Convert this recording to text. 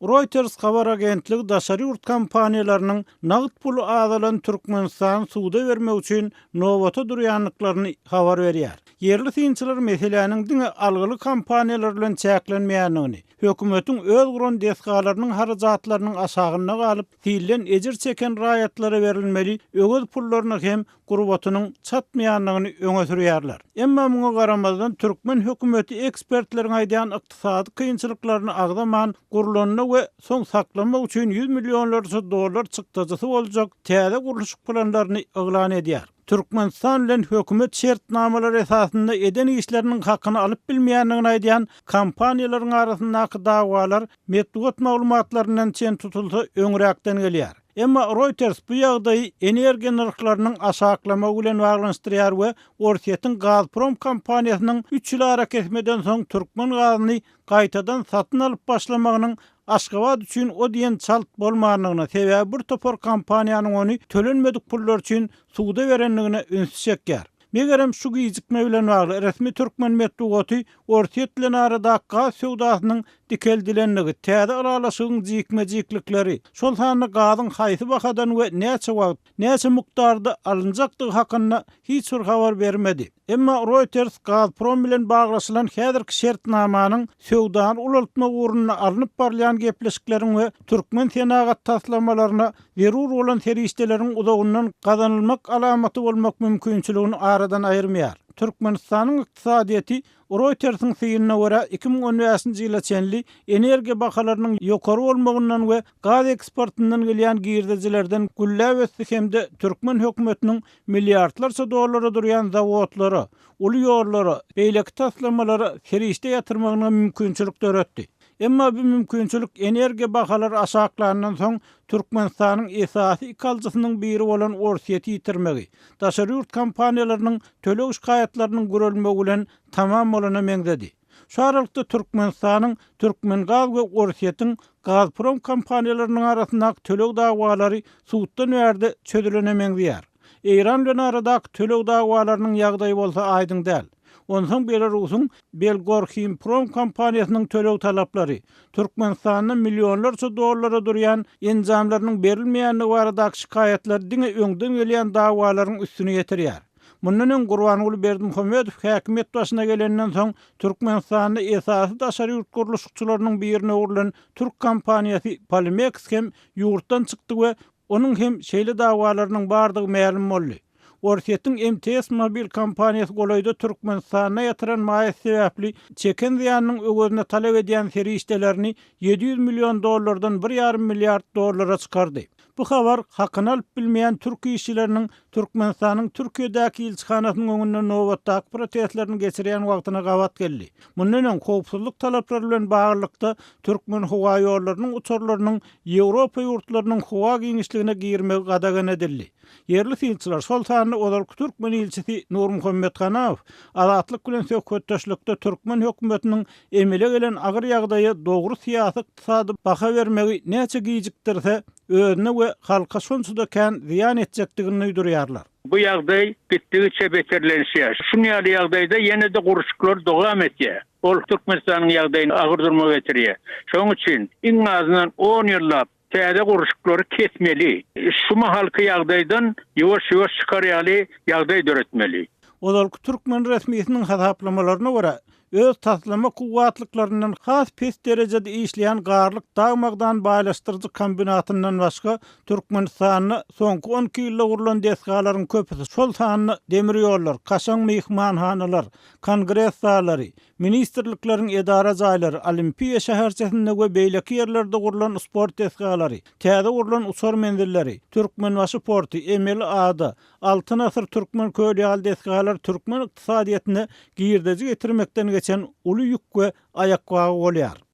Reuters habar agentligi daşary ýurt kompaniýalarynyň nagt puly azalan Türkmenistany suda bermek üçin nobata durýandyklaryny habar berýär. Ýerli synçylar meseläniň diňe algyly kompaniýalar bilen çäklenmeýändigini, hökümetiň öz guran desgalarynyň harajatlarynyň aşagynda galyp, silden ejir çeken raýatlara berilmeli öwez pullaryna hem gurbatynyň çatmaýandygyny öňe sürýärler. Emma muňa garamazdan, türkmen hökümeti ekspertleriň aýdýan ykdysady kynçylyklaryny agzaman, gurlanda we soň saklamak üçin ýüz millionlarça dollar çykdajysy boljak täze gurluşyk planlaryny yglan edýär. Türkmenistan bilen hökümet şertnamalary esasynda eden işleriniň hakyny alyp bilmeýändigini aýdýan kompaniýalaryň arasyndaky dawalar metbugat maglumatlaryndan çen tutulsa öňräkden gelýär. Emma Reuters bu ýagdaýy energiýa nyrhlarynyň aşaklamagy bilen baglanyşdyrýar we Orsýetiň Gazprom kompaniýasynyň üç ýyl arakesmeden soň türkmen gazyny gaýtadan satyn alyp başlamagynyň Aşgabat üçin o diýen çalt bolmandygyna, sebäbi bir topar kompaniýanyň ony tölenmedik pullar üçin suda berendigine ünsi çekýär. Megerem, şu gijikme bilen bagly resmi türkmen metbugaty Orsýet bilen aradaky gaz söwdasynyň dikeldilendigi, täze ylalaşygyň jikme-jiklikleri, şol sanda gazyň haýsy bahadan we näçe wagt, näçe mukdarda alynjakdygy hakynda hiç bir habar bermedi. Emma Reuters Gazprom bilen baglaşylan häzirki şertnamanyň söwdany ulaltmak ugrunda alnyp barylýan gepleşikleriň we türkmen senagat taslamalaryna zerur bolan serişdeleriň uzagyndan gazanylmak alamaty bolmak mümkinçiligini aradan aýyrmaýar. Türkmenistanyň ykdysadyýeti Reuters-iň synyna görä, 2015-nji ýyla çenli energiýa bahalarynyň ýokary bolmagyndan we gaz eksportyndan gelýän girdejilerden gülläp ösdi hem-de türkmen hökümetiniň milliardlarça dollara durýan zawodlara, uly ýollara, beýleki taslamalara serişde ýatyrmagyna mümkinçilik döretdi. Emma bu mümkinçilik energiýa bahalary aşaklandan soň Türkmenistanyň esasy iki alyjysynyň biri bolan Orsýeti ýitirmegi, daşary ýurt kompaniýalarynyň töleg şikaýatlarynyň gürelmegi bilen tamam bolana meňzedi. Şu aralykda Türkmenistanyň Türkmengaz we Orsýetiň Gazprom kompaniýalarynyň arasyndaky töleg dawalary suddan bärde çözülene meňzeýär. Eýran bilen aradaky töleg dawalarynyň ýagdaýy bolsa aýdyň däl. Onsoň Belarusyň Belgorhimprom kompaniýasynyň töleg talaplary, Türkmenistanda millionlarça dollara durýan enjamlarynyň berilmeýändigi baradaky şikaýatlar diňe öňden gelýän dawalaryň üstüni ýetirýär. Mundan öň Gurbanguly Berdimuhamedow häkimiýet başyna gelenden soň Türkmenistanda esasy daşary ýurt gurluşykçylarynyň birine öwrülen türk kompaniýasy Polimeks hem ýurtdan çykdy we Onuň hem şeýle dawalarynyň bardygy mälim boldy. Orsýetiň MTS mobil kompaniýasy golaýda Türkmenistanda ýatyran maýasy sebäpli çeken zyýanynyň öwezine talap edýän serişdelerini 700 million dollardan bir ýarym milliard dollara çykardy. Bu habar hakyny alyp bilmeýän türk işçileriniň Türkmenistanyň Türkiýedäki ilçihanasynyň öňünde nobatdaky protestlerini geçirýän wagtyna gabat geldi. Mundan öň, howpsuzlyk talaplary bilen baglylykda, Türkmenhowaýollarynyň uçarlarynyň Ýewropa ýurtlarynyň howa giňişligine girmegi gadagan edildi. Ýerli synçylar, şol sanda ozalky türkmen ilçisi Nurmuhammet Ganamow Azatlyk bilen söhbetdeşlikde türkmen hökümetiniň emele gelen agyr ýagdaýa dogry syýasy-ykdysady baha bermegi näçe gijikdirse, özüne we halka şonça-da kän zyýan etjekdigini duýdurýarlar. Bu ýagdaý gitdigiçe beterlenişýär. Şunuň ýaly ýagdaýda ýene-de gurluşyklar dowam etýär. Ol Türkmenistanyň ýagdaýyny agyr duruma getirýär. Şonuň üçin iň azyndan on ýyllap täze gurluşyklary kesmeli. Şu mahalky ýagdaýdan ýuwaş-ýuwaş çykar ýaly ýagdaý döretmeli. Ozalky türkmen resmisiniň hasaplamalaryna görä, öz taslama kuwwatlyklaryndan has pes derejede işleýän Garlyk dag-magdan baýlaşdyryjy kombinatyndan başga, Türkmenistanda soňky 12 ýylda gurlan desgalaryň köpüsi, şol sanda demir ýollar, kaşaň myhmanhanalar, kongres zallary, ministrlikleriň edara jaýlary, Olimpiýa şäherçesinde we beýleki ýerlerde gurlan sport desgalary, täze gurlan uçar menzilleri, Türkmenbaşy porty, emeli ada, Altyn asyr Türkmen köli ýaly desgalar türkmen ykdysadyýetine girdeji getirmekden geçen uly ýük we aýakgaby bolýar.